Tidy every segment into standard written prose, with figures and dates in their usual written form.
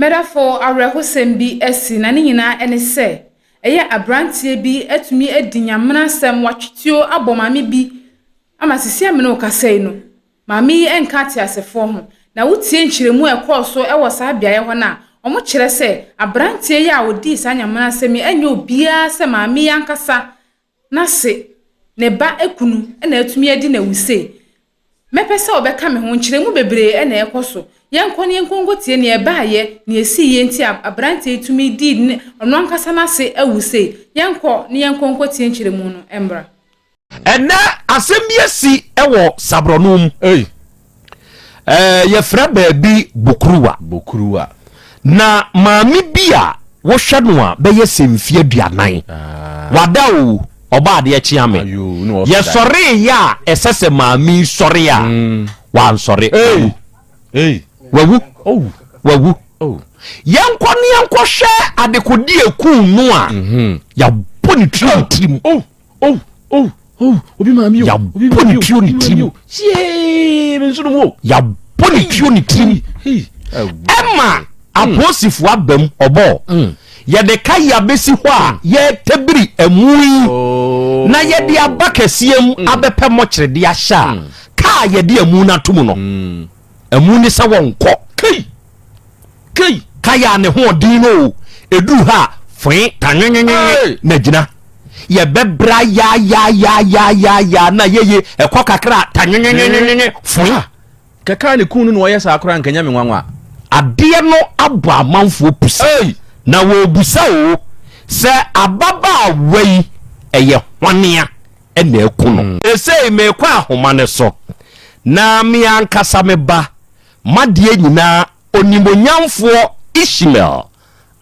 Mɛdafo, awerɛhosɛm bi asi, na ne nyinaa ne sɛ, ɛyɛ aberanteɛ bi atumi adi Nyamena asɛm, watwe tuo abɔ maame bi ama sisi a me ne wo kasa yi no, maame yi nka ateasefoɔ ho. Na wotie nkyerɛmu a ɛkɔɔ so wɔ saa beaeɛ hɔ no a, wɔkyerɛ sɛ aberanteɛ yi a ɔdii saa Nyamena asɛm yi nyɛ obiara sɛ maame yi ankasa n'ase, ne ba kunu na atumi adi no awu sei. Mɛpɛ sɛ wɔbɛka me ho. Nkyerɛmu bebree na ɛrekɔ so. Yɛnkɔ na yɛnkɔ nkɔtie nea ɛbaeɛ, nea ɛsiiɛ nti a aberanteɛ yi tumi dii ne ɔno ankasa n'ase awu sei. Yɛnkɔ na yɛnkɔ nkɔtie nkyerɛmu no mmra. Ɛnnɛ asɛm bi asi wɔ Saborɔno mu. Ei. Ɛɛ yɛfrɛ baabi Bokuruwa. Bokuruwa. Na maame bi a wohwɛ no a bɛyɛ sɛ mfeɛ 40. Ah. Wada o, ɔbɔ adeɛ kyea me. Ayo, na ɔsɔre. Yɛsɔree yɛ a ɛsɛ sɛ maame yi sɔre a, wansɔre. Ei. Wawu. Ei. Wawu. Oh. Wawu. Oh. Yɛnkɔ ne yɛnkɔhwɛ adekodeɛ ɛkuu no a, yɛabɔ ne tuo ne tirim. Oh. Oh. Oh. Oh. Obi maame o. Obi Yɛabɔ maame ne o. tuo ne Obi maame tirim. o. Yee, me nso no mu o. Yɛabɔ ne tuo ne tirim. Hey. Ɛma apolisifoɔ aba mu ɔbɔ. Yɛde ka yi abɛsi hɔ a yɛretabiri amu yi Oh. na yɛde aba kɛseɛ mu abɛpɛ mɔkyerɛde ahyɛ a kaa yɛde amu no ato mu no amu ne sɛ wɔnkɔ. Kei. Kei. Kaya a ne ho ɔden no o ɛduru ha a foe tanwenwenwenwe Hey! na gyina. Yɛbɛbra yaayaayaayaaya na yɛye ɛkɔ kakra a tanwenwenwenwenwe foe. Kɛkaa ne kun no na ɔyɛ saa koraa nka nyɛ me nwanwa. Adeɛ no abɔ amanfoɔ pusa. Ei! Na wɔrebisa o sɛ ababaawa yi ɛyɛ hwanea na aku no. Seesei merekɔ ahoma no so na me ankasa me ba, m'adeɛ nyinaa Onimuonyamfoɔ Ishmael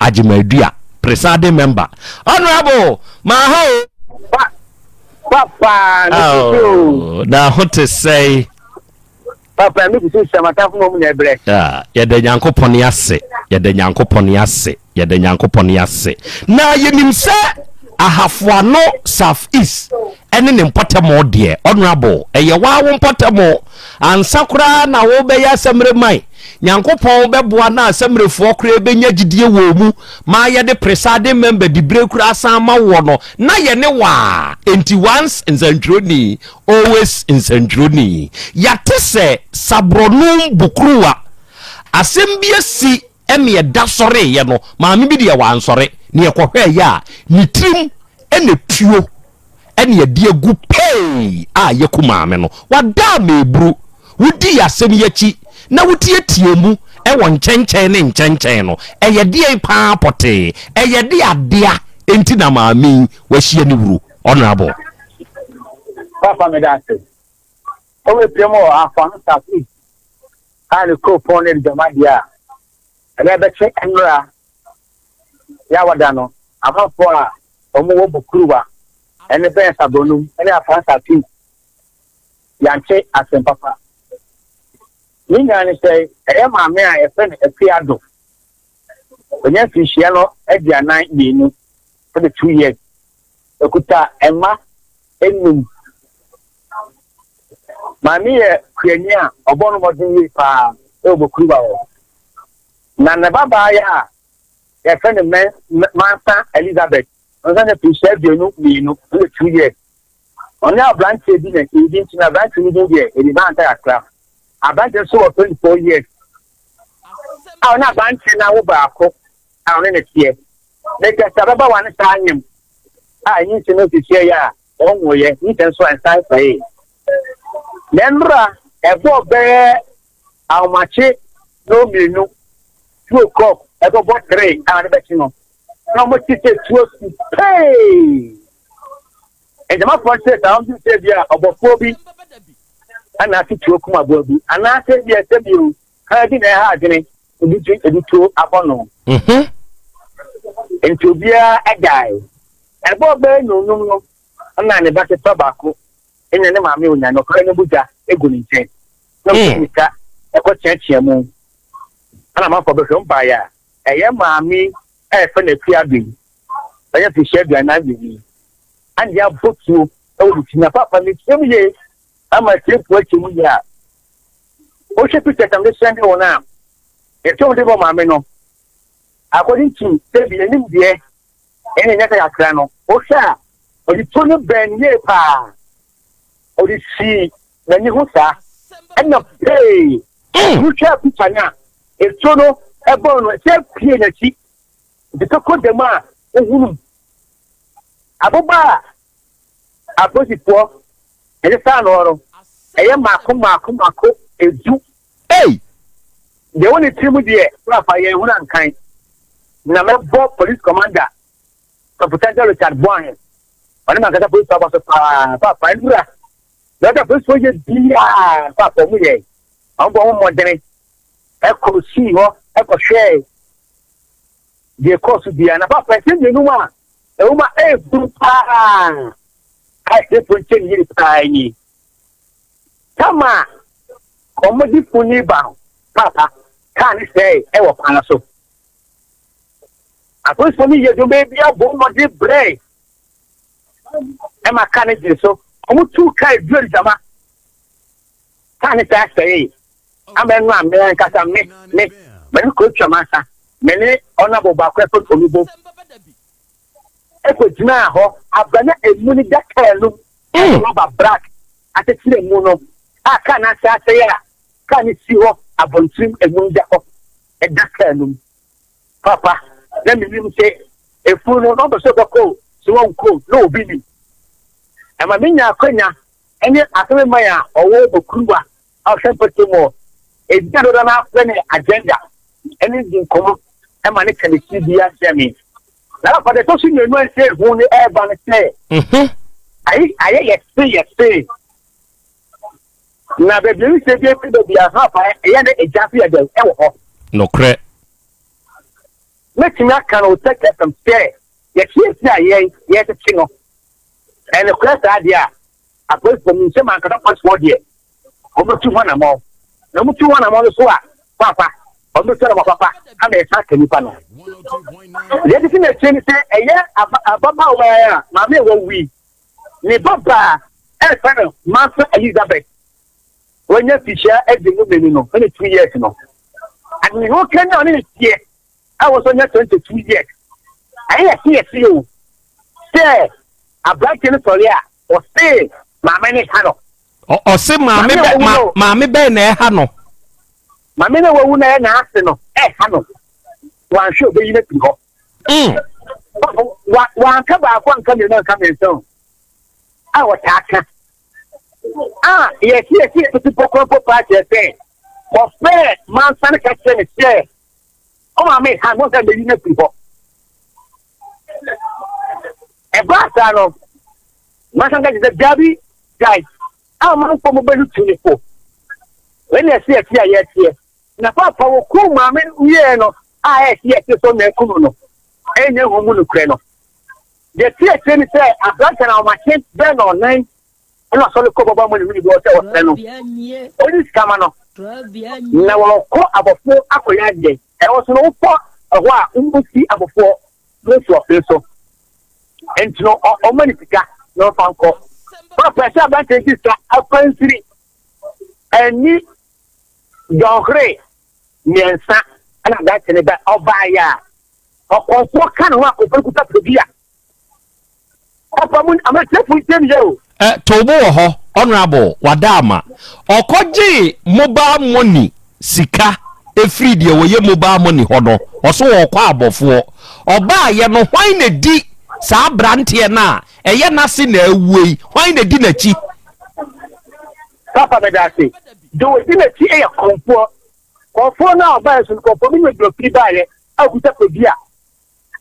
Agyemadu-a, Presiding Member. Honourable, maha o. Pa, papa, me kusu o. Oh, na ho te sɛe. Papa, me kusu sɛ matamfo mom na ɛbrɛ. Ah, yɛda Nyankopɔn ase, yɛda Nyankopɔn ase, yɛda Nyankopɔn ase. Na yɛnim sɛ Ahafoano South East ɛne ne mpɔtam deɛ, Honourable, ɛyɛ waa wo mpɔtam ansa koraa na wobɛyɛ asɛmire man. Nyankopɔn bɛboa na asɛmmirefoɔ koraa bɛnya gyidie wɔ mu ma yɛde presiding member dibire koraa san ma woɔ no, na yɛne waa. Enti once nsɛntwerɛni, always nsɛntwerɛni. Yɛate sɛ saborɔnom bukuruwa asɛm bi asi ɛne ɛda sɔreeɛ no, maame bi deɛ wansɔre, ne yɛkɔhwɛeɛ a, ne tirim ɛna tuo ɛne ɛde agu pɛi a yɛku maame no. Wada ameburu, wodii asɛm yi akyi na wotietie mu ɛwɔ nkyɛnkyɛn ne nkyɛnkyɛn no, ɛyɛ deɛn paa pɔtee? Ɛyɛ de adea enti na maame yi wahyia ne wuro? Honourable. Papa meda ase. Ɔwɔ pie mu wɔ Afoano South East a ne kuropɔn no de dwumadie a ɛbɛ bɛkye nnora yɛawada no amanfoɔ a wɔn wɔ Bukuruwa ɛne bɛn Sabronum ɛne Afoano South East yɛante asɛm papa. Ne nyinaa ne sɛ ɛyɛ maame a yɛfrɛ no Akuado. Onye mfinhyia no 42, 42 years. Okuta mma enum. Maame yɛ kuani a ɔbɔ no mmɔden yie paa ɛwɔ Bukuruwa hɔ. Na ne babaa yɛ a yɛfrɛ no Mɛn Mansa Elizabeth. Ɔno nso mfinhyia 22, 22 years. Ɔne aberanteɛ bi na ebi nti na aberanteɛ no din deɛ ebi ba nta kakra. Aberanteɛ nso wɔ 24 years. A ɔne aberanteɛ no awo baako a ɔne ne teɛ. Na kɛse ababaawa no saa anyam a nyinsɛn no sisi yɛ a ɔnwoeɛ nyinsɛn nso ansan sɛee. Na nnora ɛbɔɔ bɛyɛ ahomakye no mmienu 2 o'clock ɛbɛbɔ 3 a ɔde bɛkye no na wɔn ti sɛ tuo si pee. Nkyɛnmafoɔ sɛ saa wɔn ti sɛ bi a ɔbɔfoɔ bi ɛna ase tuo kum aboa bi anaasɛ bi ɛsɛ bi o kan bi na ɛha adwene ebi tu ebi tuo abɔ no. Nti obiara ɛdae. Ɛbɔɔ bɛyɛ nonum no ɛna ne ba ketewa baako ɛnya ne maame onya na ɔkɔrɛ ne bugya egu ne nkyɛn na ɔsi nika ɛkɔ kyeakyea mu ɛna amanfoɔ bɛhwɛ ɔmo baeɛ a ɛyɛ maame a yɛfrɛ no Akua Ado yi ɔyɛ mfinhyia 42 ɛna yɛabɔ tuo ɛwɔ ne ti na papa ne tirim yie ama tiefoɔ akyɛ mu yie a wohwɛ pictures am de sɛnde wɔn a yɛtɔm de bɔ maame no. According to sɛbi n'anim deɛ ɛna ɛnyɛ sɛ kakra no, wohwɛ a ɔde tuo no bɛn yie paa, ɔde sii n'ani ho saa, ɛna pee wotwa picture no a, etuo no ɛbɔn no sɛ pie n'akyi, nti toko dɛm a wohunu aboba a apolisifoɔ ɛde saa no no, ɛyɛ mako mako mako edu. Ei! Deɛ ɛwɔ ne tirim deɛ, Rafa, yɛn hunu ankan. Na mɛbɔ Police Commander, Sɔfo Richard Boahen, ɔne m'ankasa polisifoɔ aba so paa, paapa, nwura. Deɛ ɔsɛ polisifoɔ yɛ biara, paapa, wɔn yɛ. Wɔn bɔ wɔn mmɔdene, ɛkɔ sii hɔ, ɛkɔhwɛɛ deɛ ɛkɔɔ so biara. Na paapa, ɛsɛ mmienu mu a, ɛwɔ mu a ɛɛduru paa, a ɛsɛ nkyɛn yie paa nie. Tama a wɔde funu ba no, paapa, kaa ne sɛe wɔ kwan no so. Apolisifoɔ no yɛ adwuma bi abɔ mmɔden brɛe ɛma kaa no gyee so. Wɔtuu kaa duru Adugyama. Kaa ne sɛe asɛe ama ɛno a me ankasa me me mene kɔtwa m'asa me ne ɔnabɔ baako ɛfɛ Onibo ɛkɔgyinaa hɔ abɛ na emu no da kaa no mu. Rɔba brak akyekyere mu no a kaa no asɛe asɛe a kaa no si hɔ abɔnten emu da hɔ ɛda kaa no mu. Papa, na menim sɛ efunu no na ɔmpɛ sɛ ɔbɛkɔ o, sɛ ɔnkɔ o, na obi nim. Ɛma menya akwanya ne asɛm man a ɔwɔ Bokuruwa a ɔhwɛ mpɔtam hɔ, edin a dodoɔ no ara frɛ no Agenda, ɛne di nkɔmmɔ ma ne ka ne ti bi akyerɛ me. Na papa, deɛ ɛtɔ so mmienu a ɛsɛ ehu no ɛreba no sɛ, ayɛ ayɛ yɛse yɛse na baabi a ɛsɛ bi efiri baabi a ha fa ɛyɛ ne egya so yɛ dɛ ɛwɔ hɔ. Nokorɛ. Mɛtumi aka no wɔ Tech FM sɛ yɛsiesie a yɛn yɛtete no ɛnokorɛ saa deɛ a apolisifoɔ mu nsɛm ankasa apolisifoɔ deɛ wɔbɛtu ho anamɔ na wɔtu ho anamɔ no so a papa wɔbɛtu anamɔ papa ama yɛsa aka nipa no. Deɛ ɛtete n'akyire ne sɛ ɛyɛ ababaawa a maame a wawu ne babaa ɛrefa no Mansa Elizabeth wanya fihyia 22 no ɛne 2 years no ane ho kanya ɔne ne teɛ a wɔsɔ nya 22 years ɛyɛ yɛse yɛse o sɛ aberanteɛ no sɔre a ɔse maame ne ha no. Ɔse maame bɛ maame bɛn na ɛha no. Maame na wawu na ɛyɛ n'ase no ɛha no wanhwɛ obeyi no afiri hɔ. Wanka baako anka mmienu anka mmiɛnsa o a wɔtaa ka a yɛsi yɛsi yɛtete pɔkɔnpɔ paa kyerɛ sɛ wɔfrɛ mansa no ka kyerɛ ne sɛ ɔmaame ha no sɛ bɛyi no afiri hɔ. Ɛbaa saa no mansa no ka kyerɛ sɛ dabi guys a manfo mo bɛyi tu ne fo wei na yɛsi yɛsi a yɛteɛ na papa wɔkum maame wieɛ no a ɛsi yɛsi so na ɛkum no ɛnyɛ hu mu nokorɛ no. Deɛ ɛte akyire ne sɛ aberante no ahomakye bɛn na ɔnan ɛna ɔsɔre kɔ bɔbɔ mu ne wuli bi sɛ ɔsrɛ no ɔnyi sika ma no na wɔkɔ abɔfoɔ akɔyɛ adeɛ ɛwɔ so no wokɔ ɛhɔ a wosi abɔfoɔ no si ɔfee so nti no ɔma ne sika na ɔfa nkɔ papa sɛ aberante gye sika akwansiri ɛni dɔnhwere mmiɛnsa ɛna aberante no bɛ ɔbaeɛ a ɔkɔmfoɔ ka ne ho akɔmfoɔ no kuta podua papa mu amantiefo ntie me yɛ o. Ɛ Tobo wɔ hɔ honourable Wadaama ɔkɔgyee mobile money sika ɛfiri deɛ wɔyɛ mobile money hɔ no ɔso ɔɔkɔ abɔfoɔ ɔbaayɛ no hwan na di saa abranteɛ no a ɛyɛ n'ase na awuo yi hwan na di n'akyi. Papa meda ase. Deɛ ɔdi n'akyi yɛ kɔmfoɔ. Kɔmfoɔ no a ɔbaeɛ so no, kɔmfoɔ bi ne odurofiri baeɛ a ɔkuta podua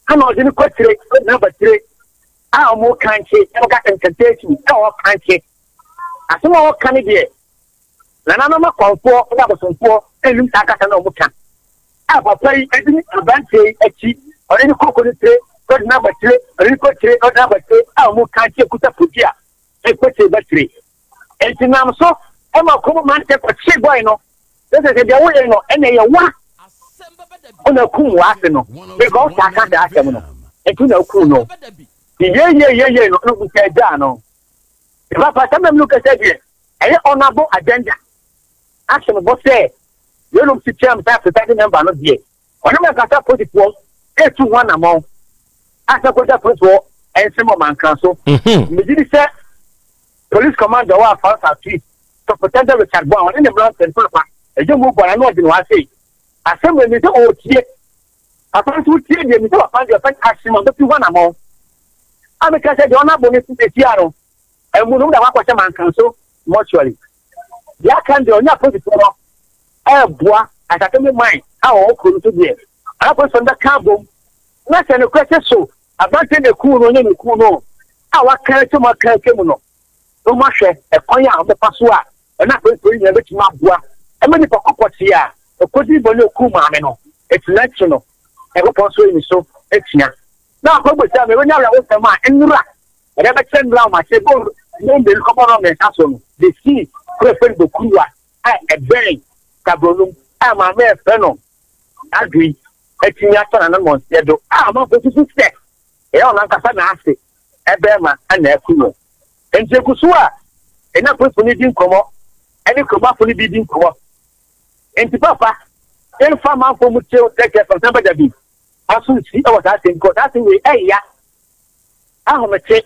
a na ɔde no kɔ tire na aba tire a wɔkankye na wɔka incantation a wɔkankye. Asɛm a wɔka no deɛ, nananom akɔmfoɔ ne abosomfoɔ nnim saa kasa no a wɔka. A papa yi de aberanteɛ yi akyi, ɔde no kɔ kɔ no tire, na ɔde no aba tire, ɔde no kɔ tire, na ɔde no aba tire a wɔkankye kuta podua kɔ tire ba tire. Enti nam so ma kurom mmeranteɛ kɔkyee bɔe no. Sɛ sɛ deɛ woyɛ no ɛna ɛyɛ wa ɔna kum w'ase no because ɔtaa ka saa asɛm no nti na okum no. Nti yeyeyeye no na obusa agyaa no. Ne papa sɛ mɛm no kɛsɛ deɛ ɛyɛ honorable agenda ahyɛ no bɔ sɛ yɛnom si kyɛm sɛ presiding member no deɛ ɔne mɛnkasa posifoɔ. retu ho anammɔn asan akɔgya apolisifoɔ nsam wɔ Mankran so. Megye di sɛ Police Commander wɔ Afar South East, Superintendent Richard Boah, ɔne ne mmeranteɛ no paapa ɛdwom mu bɔ n'ano ɔden wɔ ha sei. Asɛm wei, menim sɛ ɔretie. Papa nso wotie deɛ, menim sɛ papa no deɛ ɔfɛ no Ashima ɔbɛtu ho anammɔn. A meka sɛ deɛ ɔnabo no sesia no, amu no, wɔde akɔ akɔhyɛ Mankran so mortuary. Deɛ aka no deɛ ɔne apolisifoɔ no ɛreboa asase mu man a wɔwɔ kuro no so deɛ, ana apolisifoɔ no bɛka abom na sɛ nokorɛ sɛ so aberanteɛ na ɛkuu no ɔnyɛ na ɛkuu no a waka atwam aka atwam no, na wɔahwɛ ɛkwan a wɔbɛfa so a ɔne apolisifoɔ no nyinaa bɛtumi aboa ɛma nipa ko pɔtee a ɔkɔdii bɔne ɔkuu maame no ɛtumi akyi no, Nyankopɔn nso ayi ne so atua. Na akɔbisa me, wei ne awerɛhosɛm a nnora Ɛdɛ bɛkyɛ mmerɛ a wɔahyɛ goal no mmienu kɔbɔ no mmiɛnsa so no de sii kuro a yɛfrɛ no Bokuruwa a ɛbɛn Sabronum a maame a yɛfrɛ no Adui atumi atɔ n'anammɔnseɛ do a amanfoɔ susu sɛ ɛyɛ ɔno ankasa n'ase barima na aku no. Enti ɛgu so a ɛne apolisifoɔ no di nkɔmmɔ ɛne kuromafo no bi di nkɔmmɔ. Enti papa yɛmfa amanfoɔ mu tew tɛkyɛ fam sɛ bɛda bi aso nsi wɔ saa asɛm because saa asɛm wei ɛya ahomete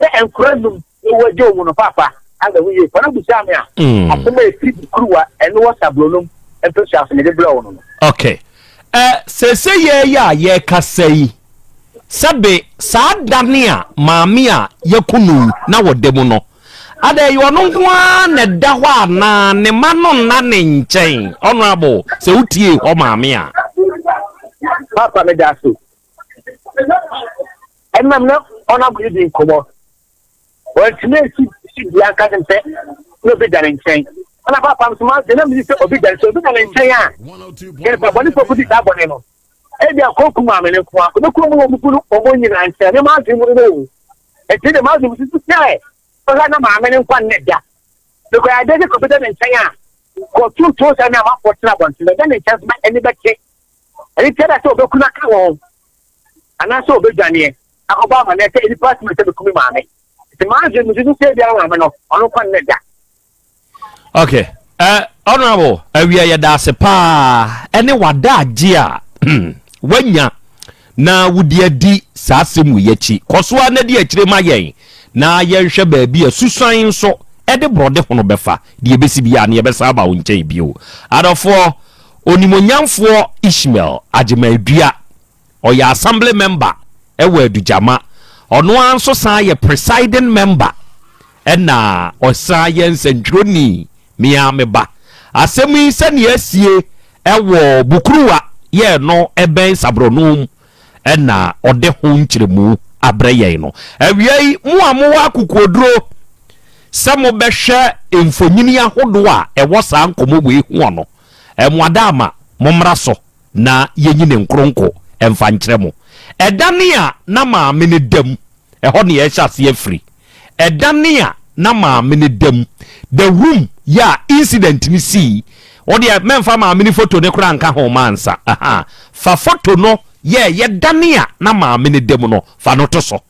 sɛ nkora num na ɛwɔ agya mu no paapa aga ho yie fana busaa me a asɛm a ɛfiri kuruwa ɛno wɔ sablonom mpɛsua so mede brɛ wo no no. Okay. Eh, sese yɛ yɛ a yɛkasa yi sɛbe saa dane a maame a yɛku no yi na wɔda mu no ada yi ɔno nko ara na ɛda hɔ anaa ne ma no nna ne nkyɛn honorable sɛ wotie hɔ maame a. Papa meda ase. Ɛnam na ɔnabɔ yi di nkɔmmɔ. Wɔntumi nsi si dua nka sɛ sɛ na obi da ne nkyɛn. Ɛna papa nso ma de na mi sɛ obi da ne nkyɛn obi da ne nkyɛn a kɛnpa bɔne fo di saa bɔne no. Ebi akɔku maame ne nko a obeku mu wɔn kunu wɔn nyinaa nkyɛn ne maa mu no o. Eti de maa mu sisi sɛ ɔhwɛ na maame ne nkwa ne da. Because ade sɛ kɔbi da ne nkyɛn a kɔtutuo sɛ ne amafoɔ tena abɔnten ɛda ne nkyɛn so ma ani bɛkye. Ɛno nti ɛda sɛ ɔbɛku no aka wɔn anaasɛ ɔbɛdwaneɛ akɔbɔ amaneɛ sɛ nnipa asɛm sɛ bɛku me maame. Nti maa dwen mesusu sɛ biara maame no ɔno nkwa ne da. Okay. Honorable, awia yɛda ase paa ɛne w'adaagye a wanya na wode adi saa asɛm wei akyi. Kɔ so ara na di akyire ma yɛn na yɛnhwɛ baabi a susuan nso ɛde borɔde hono bɛfa. Deɛ ɛbɛsi biara no yɛbɛsan aba wo nkyɛn bio. Adɔfoɔ, Onimuonyamfoɔ Ishmael Agyemang-Duah, ɔyɛ Assembly Member wɔ Adugyama. Ɔno ara nso san yɛ Presiding Member ɛna ɔsan yɛ nsɛntwerɛni, me ara me ba. Asɛm yi sɛdeɛ asie wɔ Bukuruwa yɛ no ɛbɛn Sabrɔnom ɛna ɔde ho nkyerɛmu abrɛ yɛn no. Awia yi, mo a mowɔ akokoɔduro sɛ mobɛhwɛ mfonini ahodoɔ a ɛwɔ saa nkɔmmɔ wei hoɔ no, mo adaama, mommra so na yɛnyi ne nkronko mfa nkyerɛ mo. Ɛdane a na maame no da mu, ɛhɔ na yɛrehyɛ aseɛ afiri. Ɛdane a na maame no da mu, the room yɛ a incident no sii, wo deɛ mɛmfa maame no photo no koraa nka ho ma ansa, aha, fa photo no yɛ ɛyɛ dane a na maame no da mu no, fa no to so.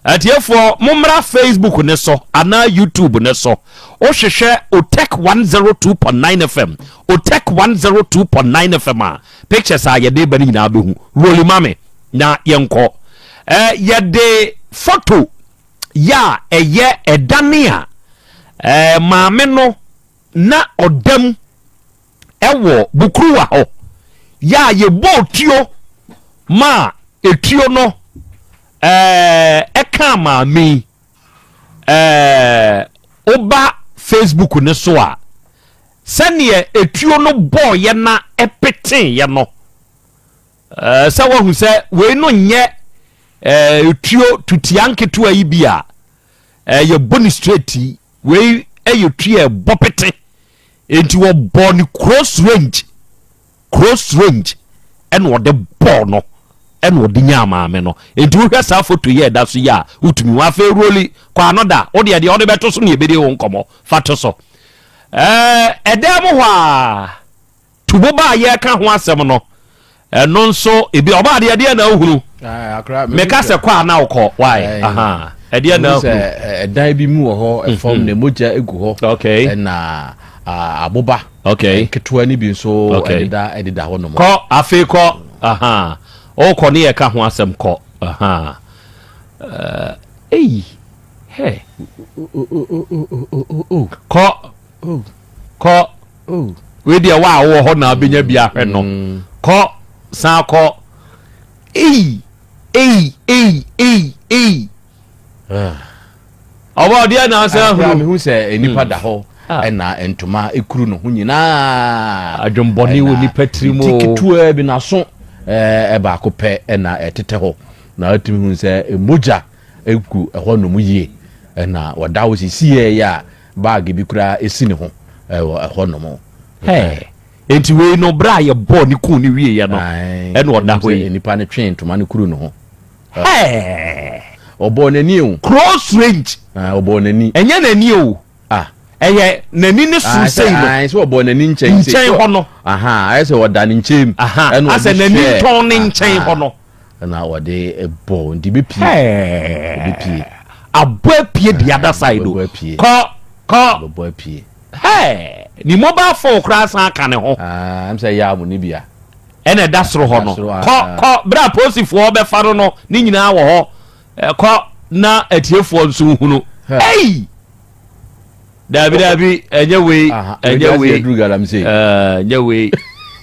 Atiefoɔ, mommra Facebook no so anaa YouTube no so. Wohwehwɛ Otec 102.9 FM, Otec 102.9 FM a, pictures a yɛde ba no nyinaa bɛhu. Roli ma me na yɛnkɔ. Eh, yɛde photo yɛ a ɛyɛ ɛdane a eh, maame no na ɔdam ɛwɔ Bukuruwa hɔ yɛ a yɛbɔɔ tuo maa etuo no ɛɛ ɛkaa maame yi ɛɛ woba Facebook no so a sɛdeɛ etuo no bɔɔyɛ na ɛpeteeɛ no ɛɛ sɛ wahu sɛ wei no nyɛ ɛɛ etuo tutia nketewa yi bi a ɛɛ yɛbɔ ne straight yi wei ɛyɛ tuo a ɛbɔ pete. Enti wɔbɔɔ no close range, close range, ɛna ɔde bɔɔ no, ɛna ɔde nyaa maame no. Enti wohwɛ saa foto yi a ɛda so yi a, wotumi hu. Afei roli kɔ ano da, wo deɛ deɛ ɔde bɛto so na yɛbɛdi ho nkɔmmɔ, fa to so. Ɛɛ ɛdan mu hɔ a. Tubo ba a yɛreka ho asɛm no, ɛno nso ebi ɔbaa deɛ ɛdeɛ na ahunu. Meka sɛ kɔ a na wokɔ why? Aha ɛdeɛ na ahunu. Ɛdan bi mu wɔ hɔ ɛfam mhm. na mogya egu hɔ. Okay. Ɛna aboba. Okay. Ketewa no bi nso ɛdeda ɛdeda hɔ nom. Kɔ afei kɔ aha. Ɔkɔ ne yɛka ho asɛm kɔ. Aha. Eh, ei. Hɛ. Kɔ. Kɔ. Wei deɛ wa a wowɔ hɔ na abɛnya bi ahwɛ no. Mm. Kɔ. San kɔ. Ei. Ei, ei, ei, ei. Ɔbɔ ɔdeɛ na ɔsɛ ahunu. Mehu sɛ nipa da hɔ ah. ɛna ntoma ekuru ne ho nyinaa. Adwembɔne wɔ nipa tiri mu. Ti ketewa bi n'aso ɛbaako pɛ ɛna ɛtetɛ hɔ na ɛtumi hu sɛ mogya egu ɛhɔ nom yie ɛna ɔda hɔ sisi yɛ yɛ a baagi bi koraa esi ne ho ɛwɔ ɛhɔ nom. Hɛɛ enti wei no bere a yɛbɔɔ ne kun ne wieɛ no ɛna ɔda hɔ yi. Nipa no twe ntoma no kuru ne ho. Hɛɛ. Ɔbɔɔ n'ani o. Close range. Ah, ɔbɔɔ n'ani. Ɛnyɛ n'ani o. Ah. Ɛyɛ n'ani ne soro sei no. Ah, sɛ ɔbɔɔ n'ani nkyɛn sei. Nkyɛn hɔ no. Aha, ayɛ sɛ ɔda ne nkyɛn mu. Aha, asɛ n'ani ntɔn ne nkyɛn hɔ no. Ɛna ɔde bɔ nti bɛ pie. Hɛɛ. Bɛ pie. Abɔ apue the other side o. Bɛbɔ apue. Kɔ, kɔ. Bɛbɔ apue. Hɛɛ, ne mobile phone koraa san ka ne ho. Ah, ɛm sɛ yɛ amu ne bia. Ɛna ɛda soro hɔ no. Kɔ, kɔ, berɛ a polisifoɔ bɛfa no no, ne nyinaa wɔ hɔ. Kɔ na atiefoɔ nso nhunu. Ei! Daabi, daabi, ɛnyɛ wei, ɛnyɛ wei. Ɛnyɛ wei.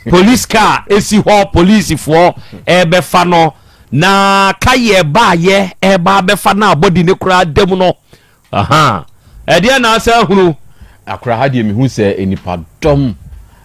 Police car esi hɔ, polisifoɔ ɛbɛfa no, na kayɛ baayɛ ɛba abɛfa no a bɔdi ne koraa da mu no. Ahaa. Ɛdeɛn na asan ahunu? Akora ha deɛ mehu sɛ nnipadɔm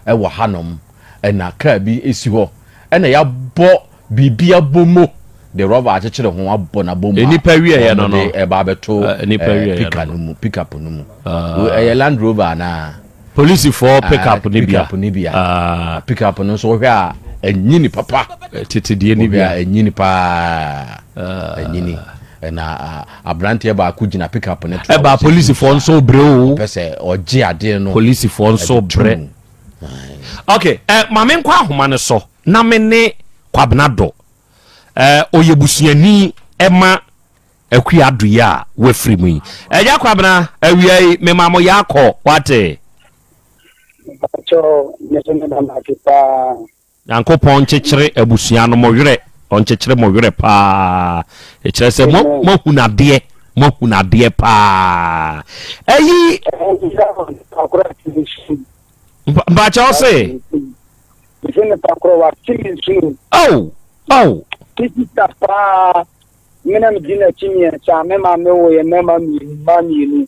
wɔ hanom ɛna kaa bi si hɔ ɛna yɛabɔ biribi abɔ mu de rɔba akyekyere ho abɔ n'abɔ mu a Nnipa wieɛ no no. wɔde ɛba abɛto Nnipa wieɛ pika no no mu pickup no mu. Ɛyɛ Land Rover anaa? Polisifoɔ pickup no bia. Pickup no bia. Pickup no nso wohwɛ a ɛnyini papa. Tete deɛ no bia. Wohwɛ a ɛnyini paa. Ɛnyini. Ɛna aberanteɛ baako gyina pickup no to. Ɛba polisifoɔ nso brɛ o. Ɔpɛ sɛ ɔgye adeɛ no. Polisifoɔ nso brɛ. Ok, eh, ma menkɔ ahoma no so na me ne Kwabena Do. Eh, ɔyɛ busuani ɛma Akua Ado yi a wafiri mu yi. Ɛgya Kwabena, awia yi mema mo yɛ akɔ, wate? Mpakyɛw, me nso meda mo ase paa. Nyankopɔn nkyekyere abusua no mo werɛ, ɔnkyekyere mo werɛ paa. Ɛkyerɛ sɛ mo moahunu adeɛ, moahunu adeɛ paa. Ɛyi. Mpakyɛ ɔse. Oh, oh. Sista paa, me na medi n'akyi mmiɛnsa, me maame wo yɛ mmarima mmienu, mmaa mmienu.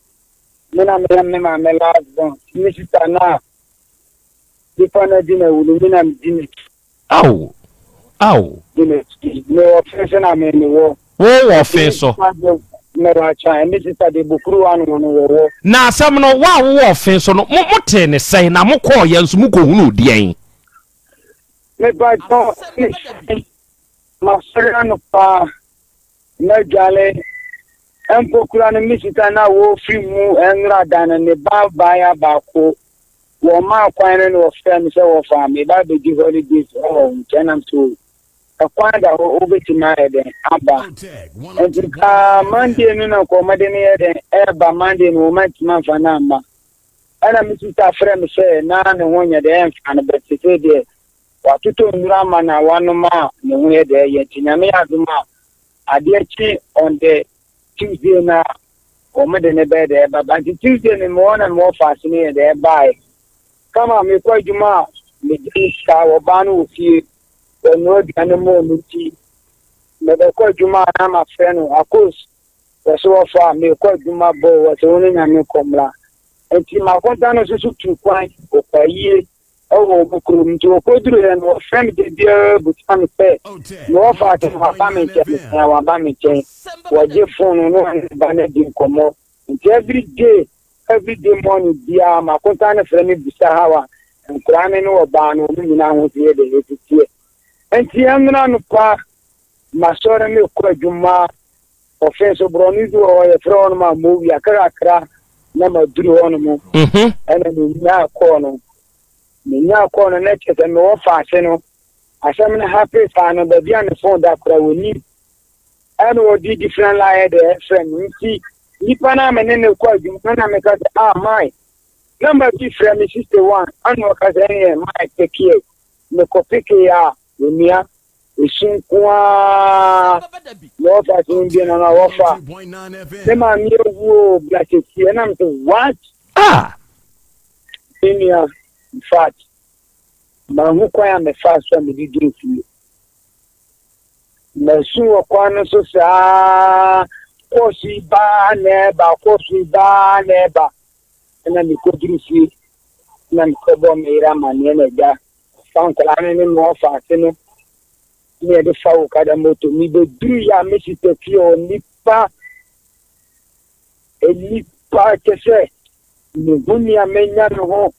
Me na meyɛ me maame last born. Me sista na Nipa no adi n'awu no, me na medi n'akyi. Ao! Ao! Di n'akyi. Mewɔ fe so na me mewɔ. Wo wɔ fe so. Mewɔ atwa, me sista de Bukuru ano no wɔwɔ. Na asɛm no, wo a wowɔ fe so no, mo motee ne sɛn, na mokɔɔeɛ nso mokɔhunuu deɛn? Mepakyɛw, ne sɛn? Masɔre anɔpa, madwale, mpo kura no me sista no a wɔfiri mu nwura dan no, ne ba baeɛ baako. Wɔmaa kwan no na wɔfrɛɛ me sɛ wɔfa me ba abɛdi holidays wɔ wɔn nkyɛn nam so ɛkwan da hɔ wobɛtumi ayɛ dɛn aba nti kaa Monday no na nka wɔde no yɛ dɛn ɛreba Monday no wɔn antumi amfa no amma ɛna me sista frɛ me sɛ na ne ho nyɛ dɛn ɛmfa no bɛte sɛ deɛ watotɔ nnuro ama na wanom a ne ho yɛ dɛn yɛ nti Nyame yɛ adom a adeɛ kye on the Tuesday na wɔn de ne bɛyɛ dɛ ɛba ba nti Tuesday no mewɔ na mewɔ faase no yɛ dɛ ɛbaeɛ kama mekɔ adwuma a megye ne sika wɔbaa no wɔ fie wɔnoa aduane mu ɔno nti mebɛkɔ adwuma a na mafrɛ no akos wɔ so wɔfa a mekɔ adwuma bɔ wɔ sɛ wo ne nyame kɔmmra nti makonta no nso so tu kwan ɔkɔ ayie wɔ wɔn kurom nti wɔkɔduruiɛ no wɔfrɛ me da biara busa me sɛ mewɔ faako no waba me nkyɛn mesɛn waba me nkyɛn wɔgye fon no na wɔne ne ba no adi nkɔmmɔ nti every day every day morning biara makonta no frɛ me busa how a nkoraa no ne ɔbaa no wɔn nyinaa ho teɛ de ɛsiteɛ nti ɛnora no pa masɔre mekɔ adwuma Ɔfe so borɔno bi wɔ hɔ yɛfrɛ hɔnom a mowia kakra na maduru hɔnom mhm. ɛna menyaa kɔɔ no menyaa kɔɔ no na kyerɛ sɛ mewɔ faase no asɛm no hape saa no baabi a ne fon da kora wɔnim ɛna wɔde different line de ɛfrɛ me nti nipa no a me ne ne kɔ adwuma no na meka sɛ ah my number bi frɛ me 61 ɛna ɔka sɛ ɛneɛ my pekeɛ mekɔ pekee a onua. Esu nko ara na wɔfa so no bio na na wɔfa. Me maame awu o, bla kɛseɛ ɛna me sɛ what? Ah! Me nua, in fact, manhu kwan a mefaa so a mede duru fie. Masu wɔ kwan no so saa, kɔɔso yi baa na ɛba, kɔɔso yi baa na ɛba. Ɛna mekɔduru fie na mekɔbɔ me yere amanneɛ na agya fa nkwadaa no ne me ɔfa ase no ne yɛde fa wo kada moto. Mebɛduru yɛ a me sista fie hɔ nnipa nnipa kyɛ sɛ mehu nea menya me ho.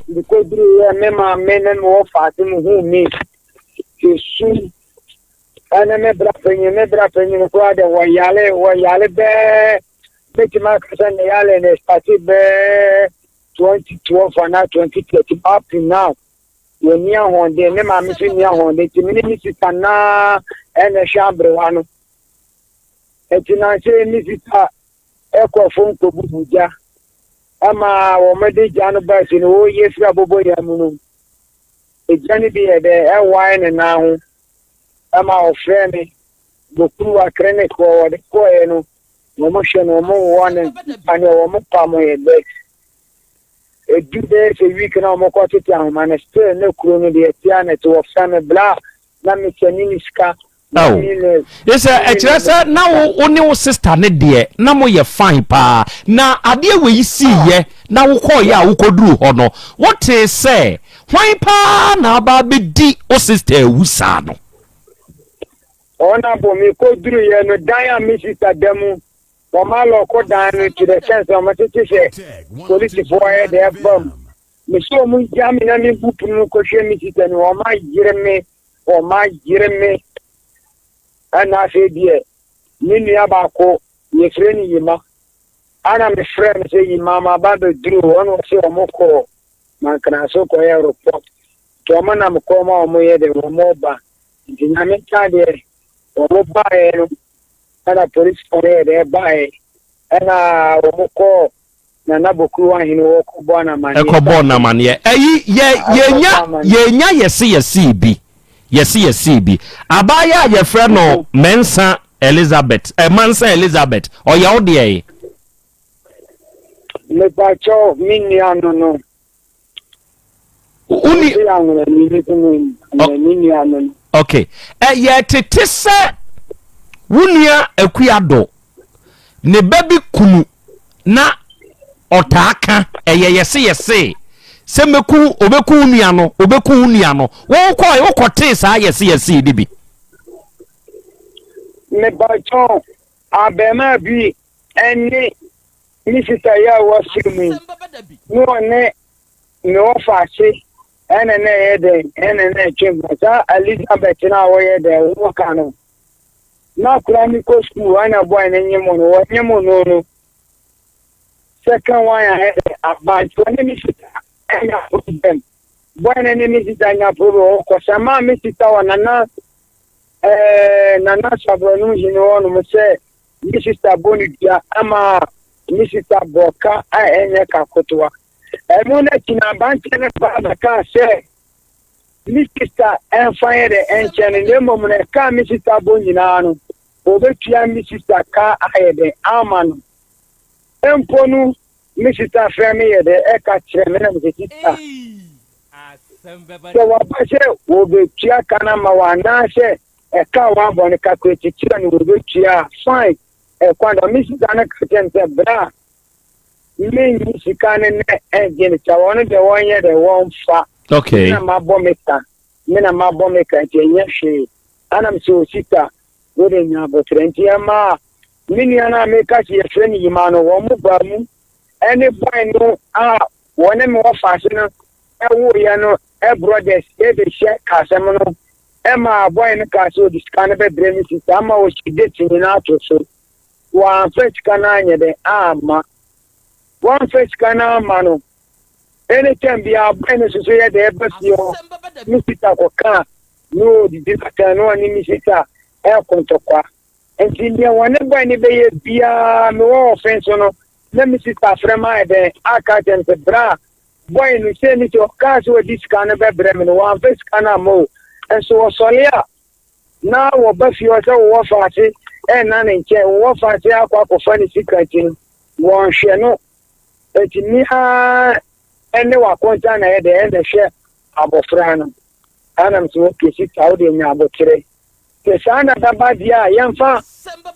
Mekɔduru yɛ me maame ne me ɔfa ase no hu me esu ɛne me bra panyin me bra panyin koraa de wɔyale wɔyale bɛɛ mɛtumi aka sɛ ne yale no starte bɛɛ 2012 anaa 2013 up to now wɔnni ahoɔden ne maame nso nni ahoɔden nti me ne me sista naa ɛna ɛhwɛ aberewa no nti nansɛ me sista ɛkɔ fam kɔbubu gya ɛma wɔde gya no baa fi no wɔyɛ firi abobo yɛ mu no egya no bi yɛ dɛ ɛwae ne nan ho ɛma ɔfrɛ me Bokuruwa clinic hɔ wɔde kɔɛ no wɔn hwɛ no wɔn wɔ ne mpaneɛ wɔn pam yɛ bɛ edu bɛyɛ sɛ week na wɔn kɔ tete ahoma no still ne kuro no deɛ tia na te wɔfrɛ me bla na me sɛ ne ne sika. Ao sɛ ɛkyerɛ sɛ na wo wo ne wo sister ne deɛ na mo yɛ fine paa na adeɛ wei sii yɛ na wokɔɔ yɛ a wokɔduru hɔ no wotee sɛ hwan paa na aba abɛdi wo sister awu saa no. Ɔnabɔ mekɔduruiɛ no dan a me sista da mu wɔn alɔko dan no to the sense wɔn tete sɛ polisifoɔ yɛ deɛ ɛba mu mesi wɔn ngya me na mebu pono no kɔhwɛ me sista no wɔn ayere me wɔn ayere me ɛna afei deɛ me nua baako yɛfrɛ no Yima ana mefrɛ no sɛ Yima ma ba bɛduru hɔ na ɔsɛ wɔn kɔɔ Mankraso kɔyɛ report nti wɔn nam kɔn mu a wɔn yɛ deɛ wɔn ba Nti Nyame nka deɛ wɔn baeɛ no ɛna polisifoɔ no yɛ deɛ baeɛ ɛna wɔn kɔɔ Nana Bokuru ahene hɔ kɔbɔ no amaneɛ. Ɛkɔbɔɔ no amaneɛ. Ɛyi yɛ yɛnya yɛnya yɛse yɛsee bi yɛse yɛsee bi abaayewa a yɛfrɛ no Mensah Elizabeth ɛ Mansa Elizabeth ɔyɛ wo deɛ? Mepakyɛw me nua no no. Woni. Okay. Ɛyɛ tete sɛ wo nua Akuado ne ba bi kunu na ɔtaa ka ɛyɛ yɛse yɛse sɛ mɛku ɔbɛku wo nua no ɔbɛku wo nua no wokɔ wokɔtee saa yɛse yɛse de bi. Mebatɔn abɛɛmaa bi ɛne me sista yi a wafiri mu yi na ɔne me wɔfa ase ɛna na ɛyɛ dɛn ɛna na ɛtwe mpa saa Elizabeth no a wɔyɛ dɛn wɔka no na akora no kɔ sukuu ɛna bɔe no nye mo no wɔnye mo no no second one a ɛyɛ aba nti ɔne me sista ɛnya problem bɔe no ne me sista nya problem ɔkɔsɛ maa me sista wɔ nana ɛɛ nana sabrɔno hene hɔ nom sɛ Me sista bɔ no dua ama me sista bɔ ka a ɛnyɛ ka kotoa. Ɛno no akyi no aberanteɛ no baa bɛkaa sɛ me sista ɛmfa yɛ dɛ ɛnkyɛ no na mmom no ɛka a me sista bɔ nyinaa no wɔbɛtua me sista ka ayɛ dɛ ama no. Mpo no me sista frɛ me yɛ dɛ ɛka kyerɛ me na mesɛ sista sɛ waba sɛ wɔbɛtua ka no ama wo anaasɛ Ɛka a wɔabɔ no calculate kyerɛ no wɔbɛtua a fine ɛkwan da me sika no ka kyerɛ no sɛ bra menyi sika no nɛ ɛngye no kyɛ wɔn deɛ wɔnyɛ dɛ wɔmfa okay me na mabɔ me ka me na mabɔ me ka nti ɛnyɛ hwee ana me sɛ osika wode nya abotrɛ nti ɛma me nua no a meka sɛ yɛfrɛ no yima no wɔn mo baa mu ɛne boy no a wɔne me wɔfa ase no ɛwoyɛ no brothers ɛbɛhyɛ kasɛm no Ɛmaa boy no kaa sɛ ɔde sika no bɛbrɛ me sista ama ɔhyɛ date nyinaa ato so. Wamfa sika no anyɛ dɛn amma. Wamfa sika no amma no, anytime biara boy no nso so yɛ dɛn ɛba fie hɔ, me sista kɔka a na ɔdidi n'atɛn na ɔne me sista ɛreko ntɔkwa. Nti deɛ wɔne boy no bɛyɛ biara mewɔ ɔfe nso no, na me sista frɛ me ayɛ dɛn aka akyerɛ me sɛ bra Boy no sei ne sɛ ɔkaa sɛ ɔde sika no bɛbrɛ me no wamfa sika no amma o. Nso ɔsɔre a na wɔba fie hɔ sɛ wo wɔfaase ɛnna ne nkyɛn, wo wɔfaase akɔ akɔfa ne sika nti no, wɔnhwɛ no. Enti me ara ne w'akonta na ɛyɛ dɛ ɛna hwɛ abɔfra no. Ɛna me sɛ okay sista wo deɛ nya aboterɛ. Sɛ saa na bɛba deɛ a yɛmfa